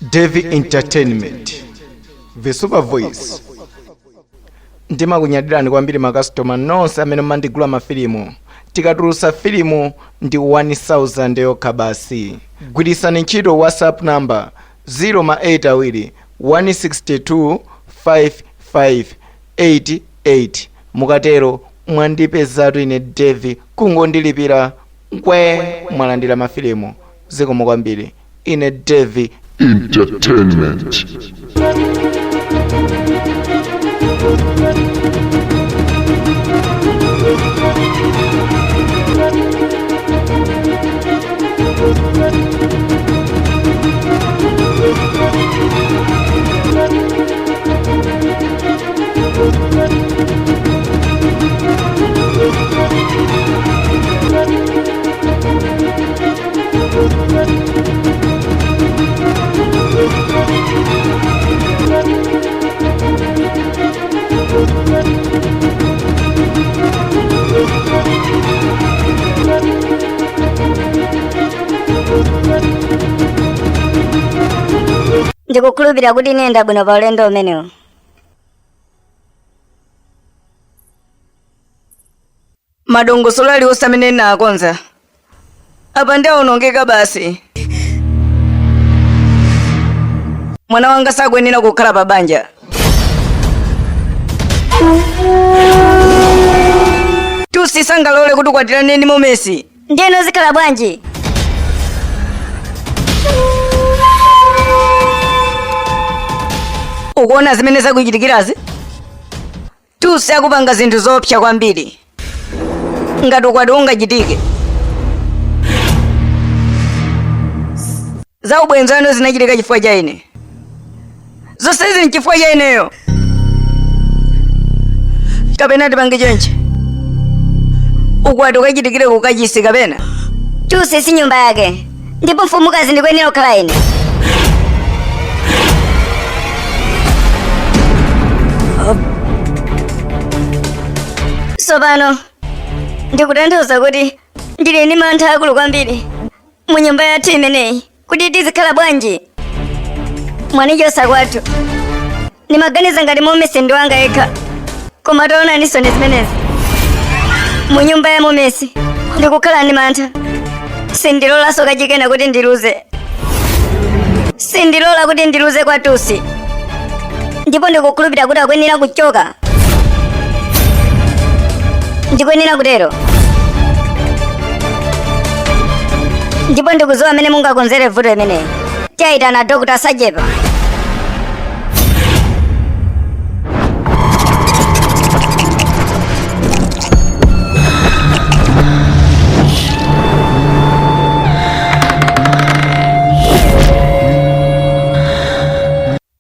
Davy Entertainment, The Super Voice. Ndimakunyadirani kwambiri makasitoma nonse amene mumandigula mafilimu. Tikatulutsa filimu ndi 1000 yokha basi. Gwiritsani ntchito WhatsApp number 0 ma 8 awiri 162 5588. Mukatero mwandipezatu ine Davy, kungondilipira nkwe mwalandira mafilimu. Zikomo kwambiri. Ine Davy Entertainment. Ndikukhulupirira kuti ndiyenda bwino pa ulendo umenewu. Madongosolo aliwonse amene ndinakonza apa ndi awonongeka basi. Mwana wanga sakuyenera kukhala pa banja. Tusi sangalole kuti ukwatirane ndi Momesi. Ndiyeno zikhala bwanji? Ukuona zimene zakuchitikirazi? Tusi akupanga zinthu zoopsa kwambiri. Ngati ukwati ungachitike, za ubwenzi wanu zinachitika chifukwa cha ine. Zonsezi nchifukwa cha ineyo. Kapena tipange chonchi, ukwati ukachitikire kukachisi kapena Tusi si nyumba yake, ndipo mfumukazi ndikuyenera kukhala ine. Tsopano ndikutanthauza kuti ndili ndi mantha akulu kwambiri mu nyumba yathu imeneyi, kuti tizikhala bwanji. Mwanichosa kwathu, ndimaganiza ngati Momesi ndi wanga yekha, koma taonaninso ndi zimenezi mu nyumba ya Momesi. Ndikukhala ndi mantha. Sindilolanso kachikena kuti ndiluze. Sindilola kuti ndiluze kwa Tusi, ndipo ndikukhulupirira kuti akuyenera kuchoka. Ndikuyenera kutero, ndipo ndikudziwa amene mungakonzere vuto imeneyi. Tiyayitana Dr. Sajepa.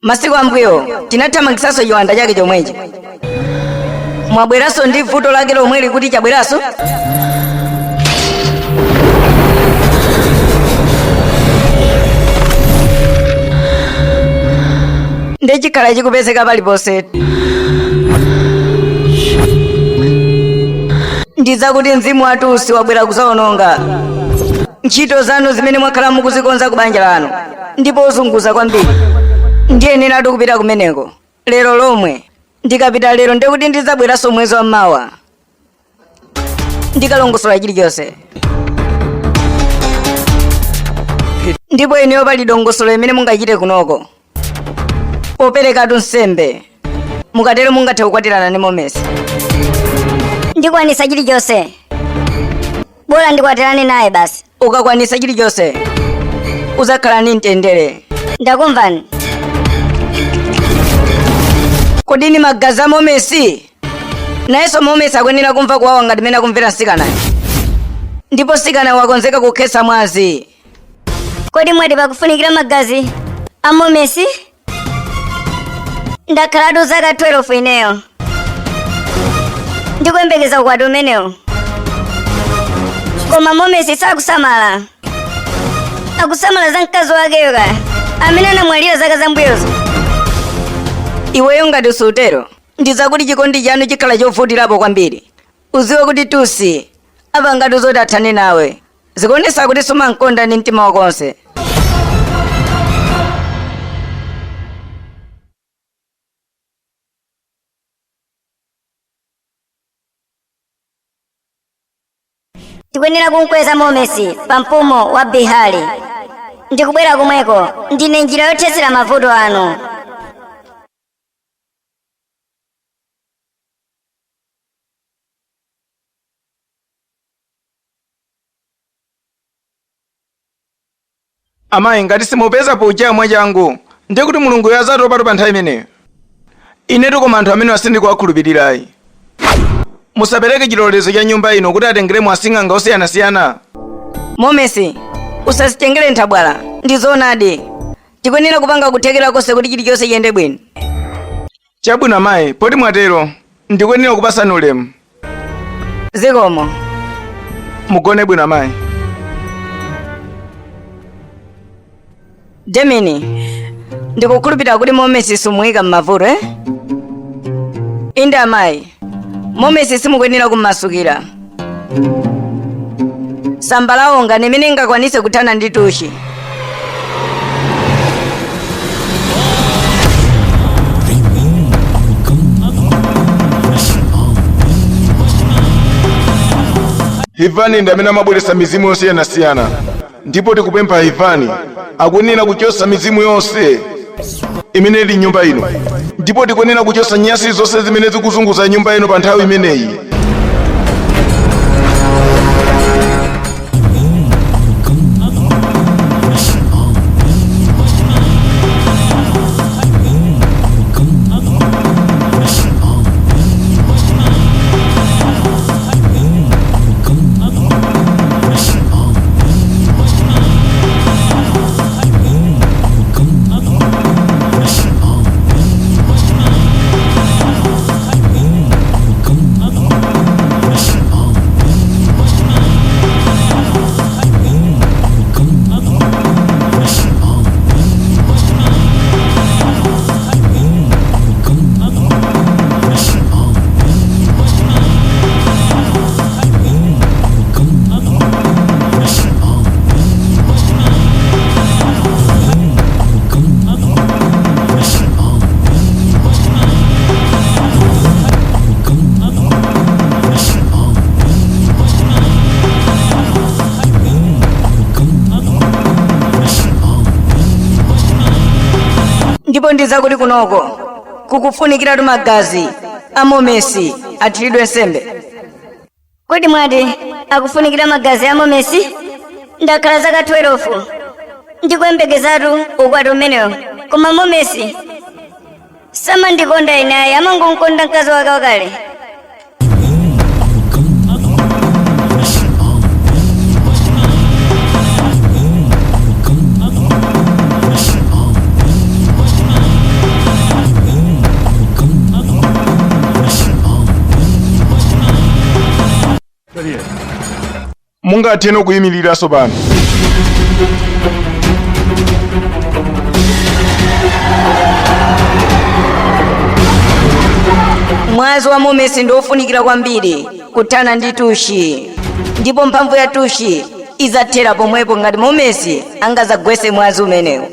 Masiku ambuyo tinathamangitsanso chiwanda chake chomwechi. Mwabweranso ndi vuto lake lomweli kuti chabweranso? Ndi chikhala chikupezeka paliponse. Ndidzakuti mzimu wa Tusi wabwera kuzaononga ntchito zanu zimene mwakhala mukuzikonza ku banja lanu, ndipo uzunguza kwambiri. Ndiyeneratu kupita kumeneko lero lomwe. Ndikapita lero ndikuti ndidzabweranso mwezi wa mawa ndikalongosola chilichonse. Ndipo inuyo pali dongosolo imene mungachite kunoko poperekatu nsembe. Mukatero mungathe kukwatirana ndi Momesi. Ndikwanisa chilichonse, bola ndikwatirane naye basi. Ukakwanisa chilichonse uzakhala ndi mtendere. Ndakumvani. Kodi ni magazi a Momesi? Nayenso Momesi akuyenera kumva kuwawa ngati mmene akumvera msikanayo, ndipo msikana wakonzeka kukhetsa mwazi. Kodi mwati pakufunikira magazi a Momesi? Ndakhalatu zaka 12 ineyo ndikuyembekeza ukwati umenewu, koma Momesi sakusamala. Akusamala za mkazi wakeyo kaya amene anamwalira zaka zambuyozo. Iweyo ngati sutero, ndizakuti chikondi chanu chikhala chovutirapo kwambiri. Uziwe kuti Tusi apangatu zoti athane nawe. Zikuonesa kuti sumankonda ndi mtima wako wonse. Tikuyenera kunkweza Momesi pa mpumo wa Bihali. Ndikubwera komweko, ndine njira yothetsera mavuto anu. Amayi, ngati simupeza puja mwachangu, ndiye kuti Mulungu azatopatu pa nthawi imeneyo. Inetu koma anthu amene sindikuwakhulupirirayi. Musapereke chilolezo cha nyumba ino kuti atengeremo asing'anga osiyanasiyana. Momesi, usazitengere nthabwala. Ndi zoonadi, tikuyenera kupanga kuthekera konse kuti chilichonse chiyende bwino. Chabwino amayi, poti mwatero, ndikuyenera kupasani ulemu. Zikomo. Mugone bwino amayi. Demini, ndikukhulupirira kuti Momesi simuyika m'mavuto, eh? Inde amayi, Momesi simukuyenera kummasukira. Samba lawonga nimene ingakwanise kuthana ndi Tushi. Hivani ndi amene amabweretsa mizimu yosiyanasiyana, ndipo tikupempha Hivani akuyenera kuchotsa mizimu yonse imene ili nyumba ino, ndipo tikuyenera kuchotsa nyasi zonse zimene zikuzunguza nyumba ino pa nthawi imeneyi. Ndipo ndizakuti kunoko kukufunikiratu magazi a Momesi athiridwe nsembe. Kodi mwati akufunikira magazi a Momesi? Ndakhala zaka 12 ndikuyembekezatu ukwati umenewo, koma Momesi samandikonda ine ayi, amangonkonda mkazi wake wakale. Mungatheno kuyimiriranso pano. Mwazi wa Momesi ndi wofunikira kwambiri kuthana ndi Tushi, ndipo mphamvu ya Tushi izathera pomwepo ngati Momesi angazagwese mwazi umenewu.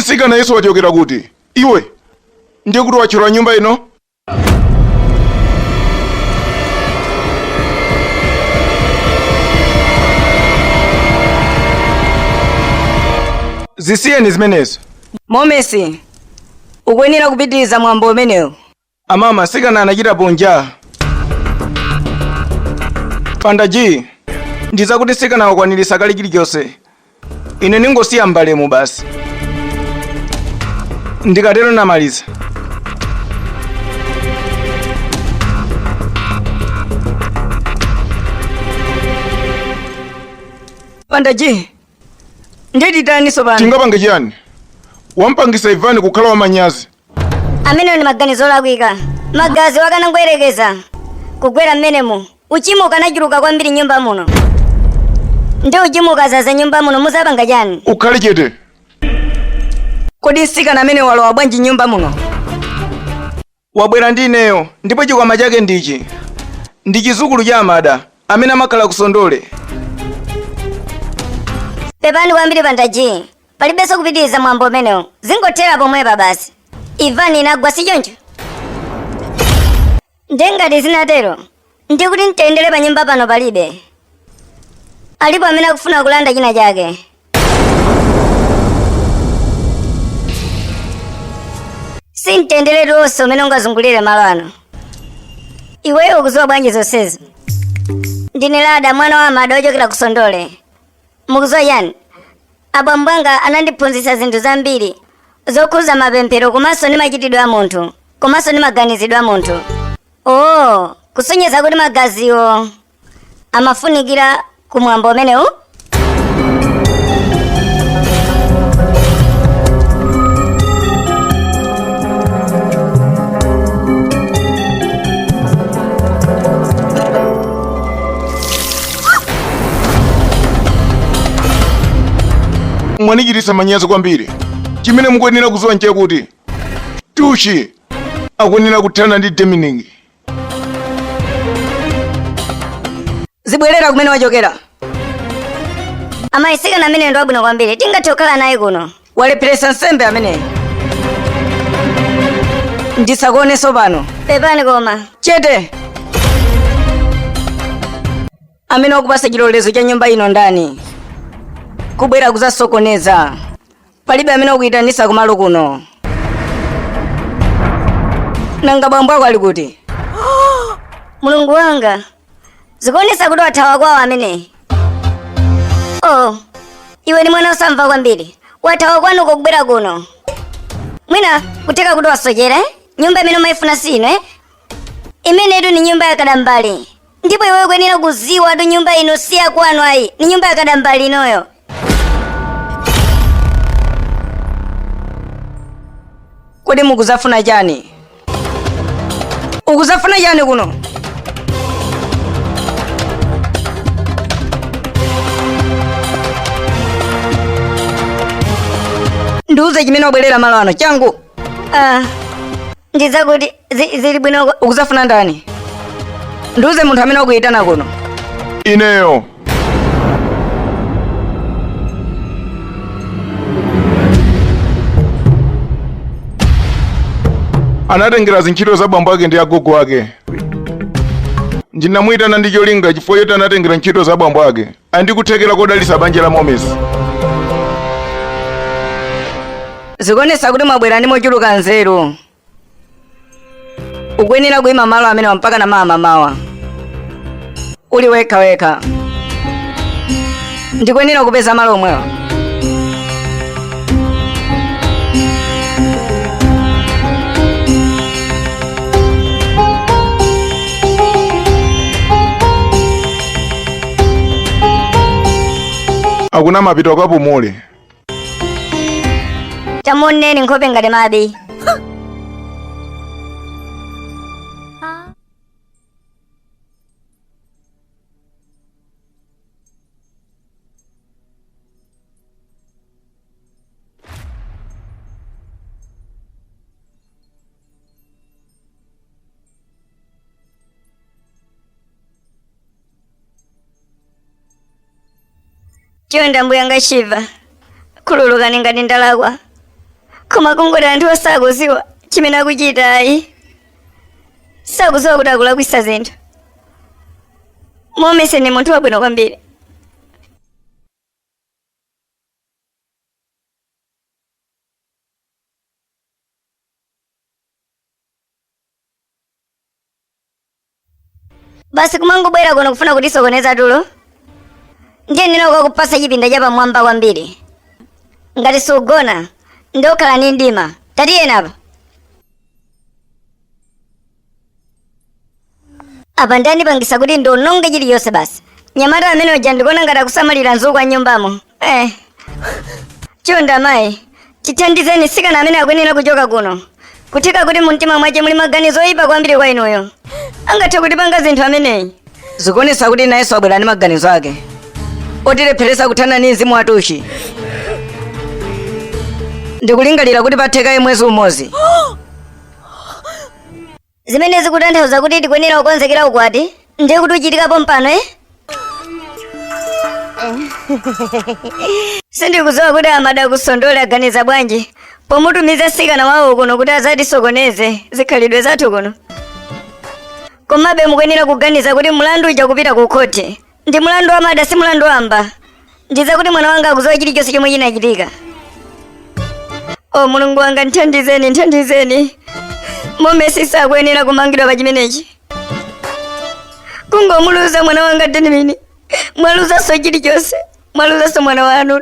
Msikana Yesu wachokera kuti? Iwe ndiye kuti watchula nyumba ino? Zisiyeni zimenezo. Momesi, ukuyenera kupitiriza mwambo umenewu. Amama, msikana anachita punja. Panda G, ndizakuti msikana wakwanirisa kale chilichonse. Ine ningosiya mbalemu basi. Ndikatero namaliza. Panda G, ndititaniso pano? Tingapange chiyani? Wampangisa Ivani kukhala wamanyazi. Amenewo ndi maganizo olakwika. Magazi wakanangoyerekeza kugwera mmenemu, uchimo ukanachuluka kwambiri nyumba muno. Ndi uchimo ukazaza nyumba muno muzapanga chani? Ukhale chete. Kodi msikana amene walowa bwanji nyumba muno? Wabwera ndi ineyo, ndipo chikwama chake ndichi. Ndi chizukulu cha Amada amene amakhala kusondole. Pepani kwambiri Panda G, palibenso kupitiriza mwambo umenewo, zingothera pomwepa basi. Ivani inagwa, si choncho? Ndengati zinatero, ndikuti mtendere pa nyumba pano palibe. Alipo amene akufuna kulanda china chake. Si mtendere wonse umene ungazungulire malo ano. Iweyo ukuziwa bwanji zonsezi? Ndine Lada, mwana wa Amada ochokera ku Sondole. Mukuziwa chani? Abambo anga anandiphunzitsa zinthu zambiri zokhuza mapemphero komanso ndi machitidwe a munthu komanso ndi maganizidwe a munthu. Oh, kusonyeza kuti magaziwo amafunikira kumwambo umenewu? Mwanichititsa manyazi kwambiri. Chimene mukuyenera kudziwa nchakuti Tushi akuyenera kuthana ndi Dominic. Zibwerera kumene wachokera. Amayi, msikana ameneyo ndi wabwino kwambiri, tingathe kukhala naye kuno. Walepheretsa nsembe ameneyo. Ndisakuonenso pano. Pepani koma. Chete! Amene wakupasa chilolezo cha nyumba ino ndani? Kubwera kuzasokoneza. Palibe amene wakuyitanisa kumalo kuno. Nanga bambo ako ali kuti? Mulungu wanga, zikuonesa kuti wathawa kwawo ameneyi. Oh, iwe ni mwana osamva kwambiri, wathawa kwanuko kubwera kuno. Mwina kutheka kuti wasochera, eh? Nyumba imene umayifuna si ino, eh? Imenetu ni nyumba ya kadambali, ndipo iwe ukuyenera kuziwa tu nyumba ino si yakwanu ayi, ni nyumba ya kadambali inoyo. Kodi mukuzafuna chani? Ukuzafuna chani kuno? Ndiuze chimene wabwerera malo ano changu. Ah, ndizakuti zili bwinoko. Ukuzafuna ndani? Ndiuze munthu amene wakuyitana kuno. Ineyo. Anatengera zintchito za bambo ake ndi agogo ake. Ndinamuyitana ndi cholinga chifukwa choti anatengera ntchito za bambo ake. Andikuthekera kodalitsa banja la Momesi. Zikuonesa kuti mwabwera ndi mochuluka nzeru. Ukuyenera kuyima malo amenewa mpaka na mawa mamawa. Uli wekha wekha. Ndikuyenera kupeza malo omwewa. Akuna mapito akapumule. Tamuoneni nkhope ngati mabi. Chonde mbuyanga Shiva, khululukani ngati ndalakwa. Koma kungoti anthu osakuziwa chimene akuchita ayi, sakuziwa kuti akulakwisa zinthu. Momese ni munthu wabwino kwambiri. Basi kumangobwera kuno kufuna kutisokoneza tulo. Ndiyenera kukakupasa chipinda cha pamwamba kwambiri. Ngati sugona ndokhala ni mdima. Tatiyena apa. Apa ndandipangisa kuti ndiononge chilichonse basi. Nyamata amene uja ndikuona ngati akusamalira mzukwa nyumbamo. Chonde amayi, tithandizeni sikana amene akuyenera kuchoka kuno. Kutheka kuti mumtima mwache muli maganizo oyipa kwambiri kwa inuyo. Angathe kutipanga zinthu ameneyi. Zikuonetsa kuti nayenso wabwera ndi maganizo ake otilepheretsa kuthana ndi mzimu watushi. Ndikulingalira kuti patheka mwezi umodzi. Zimene zikutanthauza kuti tikuyenera kukonzekera ukwati ndiye kuti uchitikapo mpano, eh? Sindikudziwa kuti amada kusondole aganiza bwanji pomutumiza sikana wawo kuno kuti azatisokoneze zikhalidwe zathu kuno. Komabe mukuyenera kuganiza kuti mlandu uja kupita ku khoti ndi mlandu wa Mada, si mlandu wamba. Ndiza kuti mwana wanga akudziwa chilichonse chomwe chinachitika. O Mulungu wanga, nthandizeni, nthandizeni. Momesi sakuyenera kumangidwa pa chimenechi. Kungomuluza mwana wanga Denimini, mwaluzanso chilichonse, mwaluzanso mwana wanu.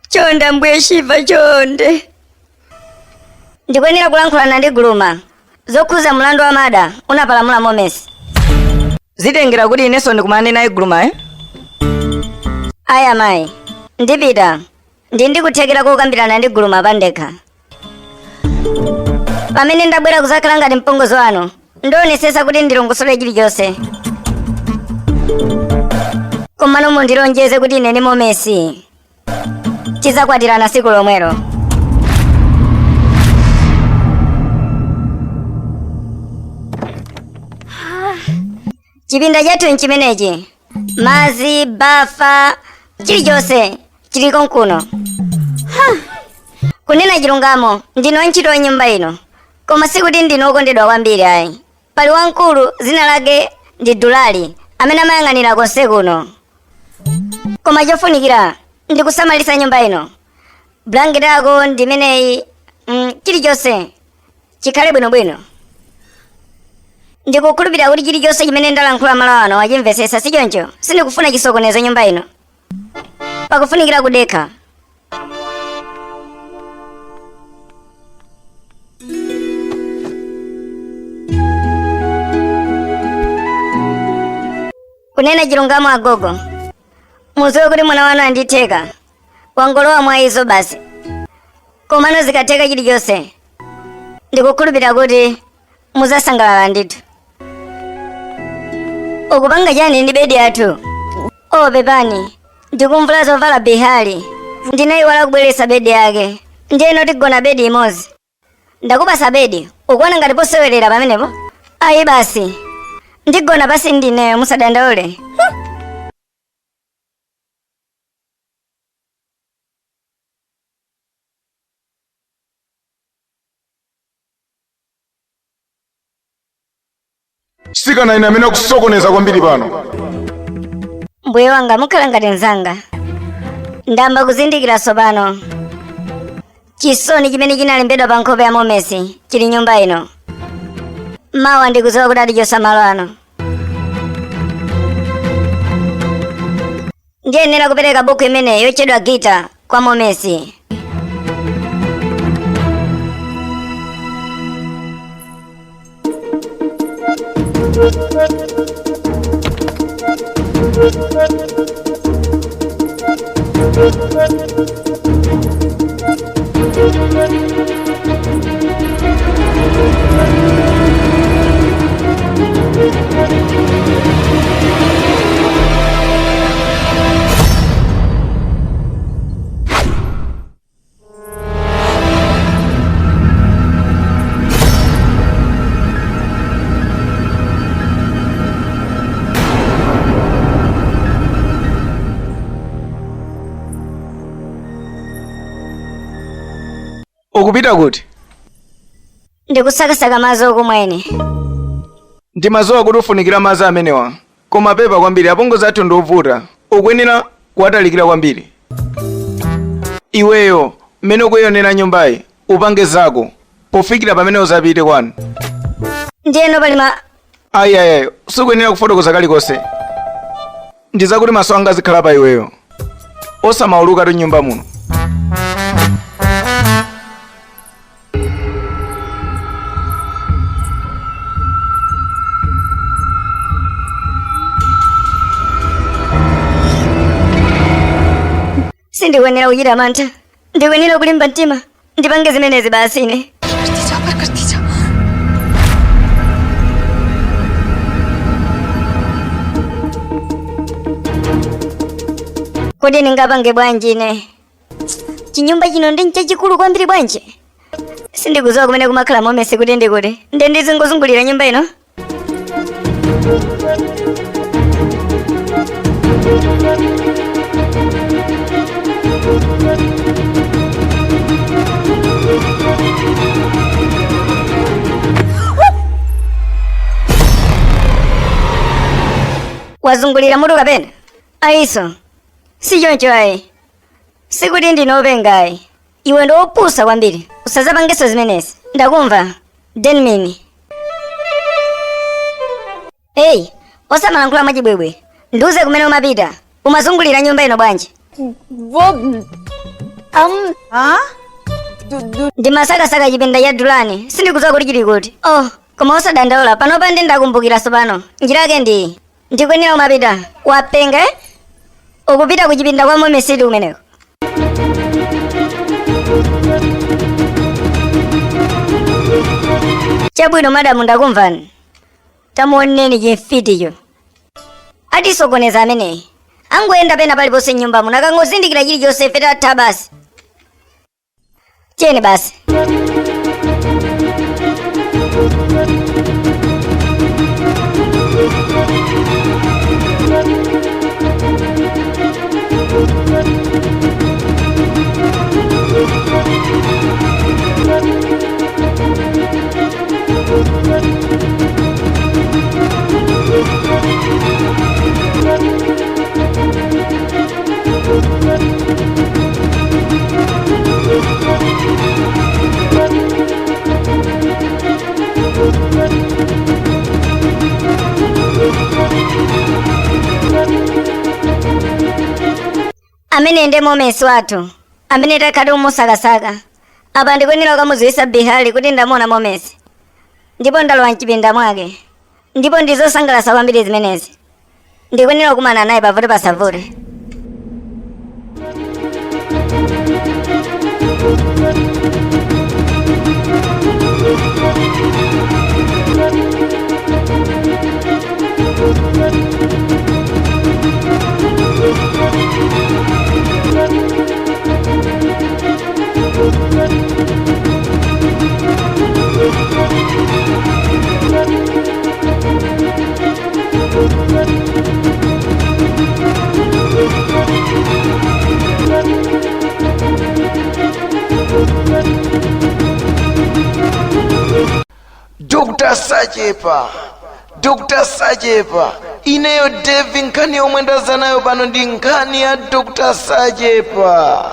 Chonde Ambuye Shiva, chonde. Ndikuyenera kulankhulana ndi Guluma zokhuza mlandu wa Mada unapalamula Momesi. Zitengera kuti inenso ndikumane naye Guluma, eh? Aya amayi, ndipita. Ndi ndikuthekera kokambirana ndi Guluma pandekha. Pamene ndabwera kuzakhala ngati mpongozi wanu, ndionesesa kuti ndilongosole chilichonse. Komano mundilonjeze kuti ine ndi Momesi tidzakwatirana siku lomwelo. Chipinda chathu nchimenechi, mazi, bafa, chilichonse chiliko nkuno. Kunena chilungamo, ndinu antchito a nyumba ino, koma sikuti ndinu okondedwa kwambiri ayi. Pali wamkulu dzina lake ndi Dulali amene amayang'anira konse kuno. Koma chofunikira ndi kusamalitsa nyumba ino. Blanketi yako ndi imeneyi, chilichonse chikhale bwinobwino. Ndikukhulupirira kuti chilichonse chimene ndalankhula malo ano wachimvetsetsa, si choncho? Sindikufuna chisokonezo nyumba ino. Pakufunikira kudekha. Kunena chilungamo agogo, mudziwe kuti mwana wanu anditheka, wangolowa mwa izo basi. Komano zikatheka chilichonse, ndikukhulupirira kuti muzasangalala ndithu. Ukupanga chani ndi bedi yathu? O pepani, ndikumvula zovala Bihali, ndinayiwala kubweretsa bedi yake, ndiyeno tigona bedi imodzi. Ndakupasa bedi, ukuona ngati posewerera pamenepo? Ayi basi, ndigona pasi ndineyo, musadandaule. Sikana ine amene akusokoneza kwambiri pano. Mbuye wanga, mukhala ngati mnzanga. Ndamba kuzindikira tsopano chisoni chimene chinalembedwa pa nkhope ya Momesi chili nyumba ino. Mawa ndikudziwa kuti atichosa malo ano. Ndiyenera kupereka buku imene yotchedwa Gita kwa Momesi. Ukupita kuti? Ndikusakasaka madzi okumwa ine. Ndimazowa kuti ufunikira madzi amenewa, koma pepa kwambiri, apongozi athu ndi ovuta, ukuyenera kuwatalikira kwambiri. Iweyo mmene ukuyionera nyumbayi, upange zako pofikira pamene uzapite kwanu. Ndiyeno pali ma Ayi, ayi, ayi, sikuyenera kufotokoza kalikonse. Ndizakuti maso anga azikhala pa iweyo, osamauluka tu nyumba muno. Sindikuyenera kuchita mantha, ndikuyenera kulimba mtima, ndipange zimenezi basi ine. करती जा पर करती जा। Kodi ndingapange bwanji ine? Chinyumba chino ndi nchachikulu kwambiri bwanji, sindikudziwa kumene kumakhala momesi kuti ndikuti nde ndizingozungulira nyumba ino. Wazungulira mutu kapena ayiso? Si choncho ayi, sikuti ndine openga ayi. Iwe ndi opusa kwambiri, usazapangenso zimenezi. Ndakumva Denmini. Eyi, osamalankhula mwachibwebwe, ndiuze kumene umapita. Umazungulira nyumba ino bwanji? वो um हाँ Ndimasakasaka chipinda cha Dulani, sindikudziwa kuti chili kuti. Oh, koma osadandaula, panopa ndi ndakumbukira tsopano. Njira yake ndi ndikuyenera umapita. Wapenga, eh? Ukupita kuchipinda kwa momesiti kumeneko. Chabwino madamu, ndakumvani. Tamuoneni chimfiticho, atisokoneza ameneyi. Angoyenda pena paliponse mnyumba muno, akangozindikira chilichonse ife tatha basi. Tiyeni basi. Amene ndi momesi wathu amene takhala tikumusakasaka. Apa ndikuyenera kukamudziwitsa Bihali kuti ndamuona momesi ndipo ndalowa mchipinda mwake, ndipo ndizosangalatsa kwambiri zimenezi. Ndikuyenera kukumana naye pavute pasavute. Dr. Sachepa, Dr. Sachepa, ineyo Devi, nkhani yomwe ndaza nayo pano ndi nkhani ya Dr. Sachepa.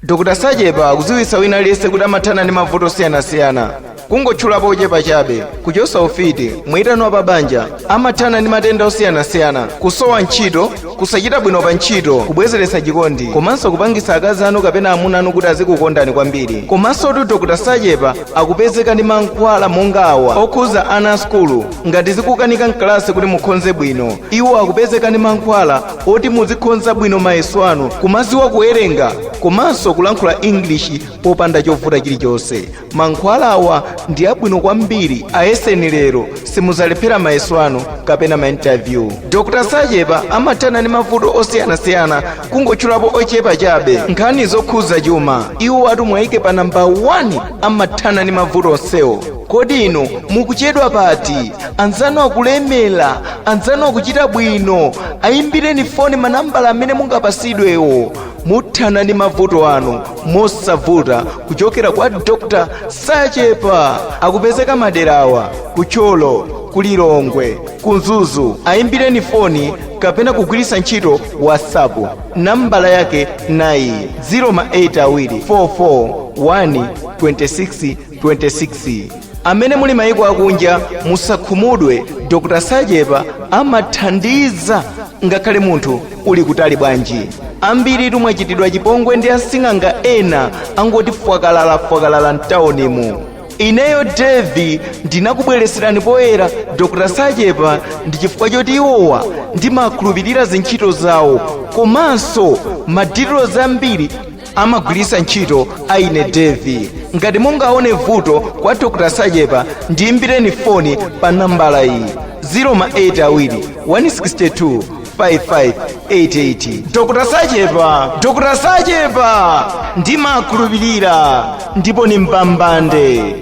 Dr. Sachepa akudziwitsa wina aliyense kuti amathana ndi mavuto osiyanasiyana, kungotchulapo ochepa chabe: kuchotsa ufiti, mwitano wa pabanja, amathana ndi matenda osiyanasiyana, kusowa ntchito, kusachita bwino pa ntchito, kubwezeretsa chikondi, komanso kupangitsa akazi anu kapena amuna anu kuti azikukondani kwambiri. Komanso tu Dr. Sachepa akupezeka ndi mankhwala monga awa okhuza ana a sukulu, ngati zikukanika mkalasi kuti mukhonze bwino, iwo akupezeka ndi mankhwala oti muzikhonza bwino mayeso anu, kumaziwa kuwerenga komanso kulankhula English popanda chovuta chilichonse. Mankhwala awa ndi abwino kwambiri, ayeseni lero, simuzalephera mayeso anu kapena ma interview. Dr. Sachepa amathana ndi mavuto osiyanasiyana, kungotchulapo ochepa chabe. Nkhani zokhuza chuma, iwo atu mwayike pa namba 1, amathana ndi mavuto onsewo. Kodi inu mukuchedwa pati? Anzanu akulemera, anzanu akuchita bwino. Ayimbireni foni manambala amene mungapasidwewo, muthana ndi mavuto anu mosavuta kuchokera kwa Dr Sachepa. Akupezeka maderawa: kuThyolo, kuLilongwe, kuMzuzu. Ayimbireni foni kapena kugwiritsa ntchito WhatsApp. Nambala yake nayi: 0 ma 8 awiri 44 1 26 26. Amene muli mayiko akunja, musakhumudwe. Dr Sachepa amathandiza ngakhale munthu uli kutali bwanji. Ambiri tumwachitidwa chipongwe ndi asing'anga ena angoti fwakalala fwakalala mtaunimu. Ineyo Devi ndinakubwereserani poyera Dr Sachepa ndi chifukwa choti iwowa ndimakhulupirira zintchito zawo, komanso madetails ambiri amagwiritsa ntchito aine Devi. Ngati mungaone vuto kwa Dr Sachepa, ndiyimbireni foni pa nambala iyi: 0 ma 8 awiri 162 5588. Dr Sachepa, Dr Sachepa, ndimakhulupirira ndipo ni mbambande.